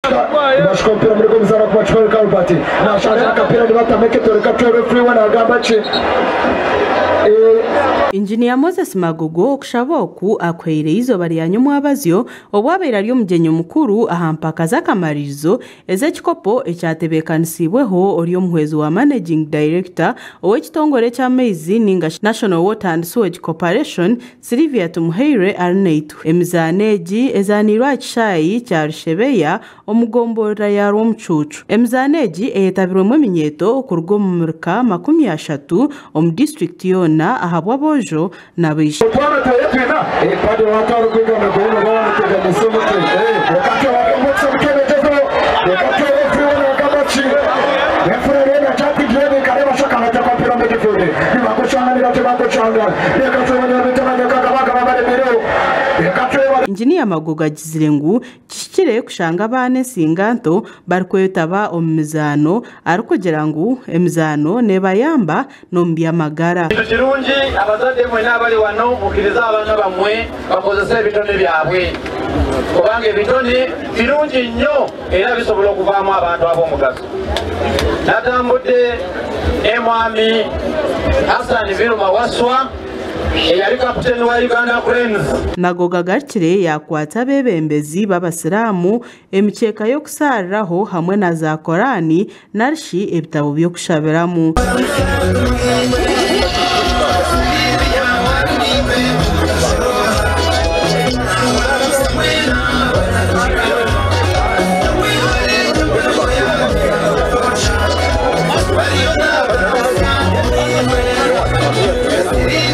Nibashuka omupiira muri gw'omuzaani kuba Kibaruka Albert nashaasha akapiira nibatama ekitore katwe referee we nagamba ki? Inginiya Moses Magogo okushaba oku akuhaire eizooba rya nyomwabazyo obu abaire ari omugyenyi mukuru aha mpaka z'akamaririzo ez'ekikopo ekyatebeekanisiibweho ori omuhwezi wa Managing Director ow'ekitongore eky'amaizi ninga shi National Water and Sewage Corporation, Sylvia Tumuhairwe Arinaitwe. Emizaano egi ezaaniirwe aha kishaayi kya Rushebeya omu gomborora ya Rwomucuucu. Emizaano egi eyetabirwemu eminyeeto kuruga omu mirika 30 omu disiturikiti yoona ahabw'aboojo n'abaishiki. Inginiya Magogo agizire ngu kihikire kushanga abaana ensinga nto barikwetaba omu mizaano arikugira ngu emizaano neebayamba n'omu by'amagara. Kintu kirungi abazadde mwena abali wano mukirize abaana bammwe bakozese ebitone byabwe kubanga ebitone birungi nnyo era bisobola okuvaamu abantu ab'omugaso. Natambudde ne Mwami Hassan Biruma Wasswa eyali kaputeni wa Uganda Cranes. Magogo agarukire yaakwatsa abeebembezi b'abasiraamu emikyeka y'okusaariraho hamwe na za Koraani narishi ebitabo by'okushabiramu.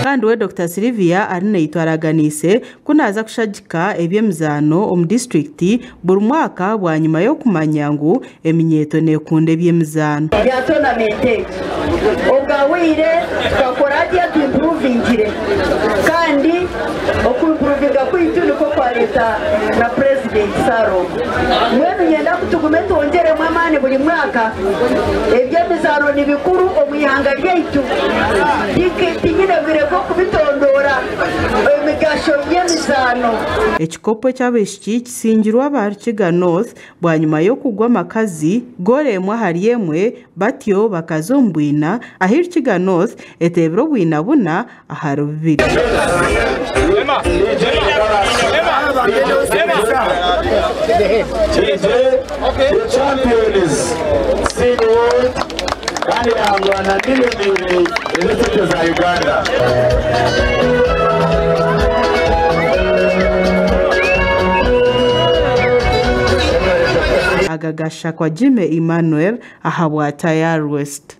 Kandi we Dokita Sylvia Arinaitwe araganiise ku naaza kushagika eby'emizaano omu disiturikiti buri mwaka bwanyima y'okumanya ngu eminyeeto neekunda eby'emizaano. Bya tournament egi obwahweire tukakora atya tuimpuruvingire kandi okuimpuruvinga kwaitu nikwo kwareeta na purezidenti Ssalongo. Mbwenu niinyenda ku tugume twongyeremu amaani buri mwaka. Eby'emizaano ni bikuru omu ihanga ryaitu. Tinyine bwire bw'okubitondoora emigasho y'emizaano. Ekikopo eky'abaishiki kisingirwe aba Rukiga North bwanyima y'okugwa amakazi goolo emwe ahari emwe batyo bakaza omu bwina ahi Rukiga North eteebire obwina buna ahari bubiri. Aga gashakwa Jimmy Emmanuel ahabwa Tayari West.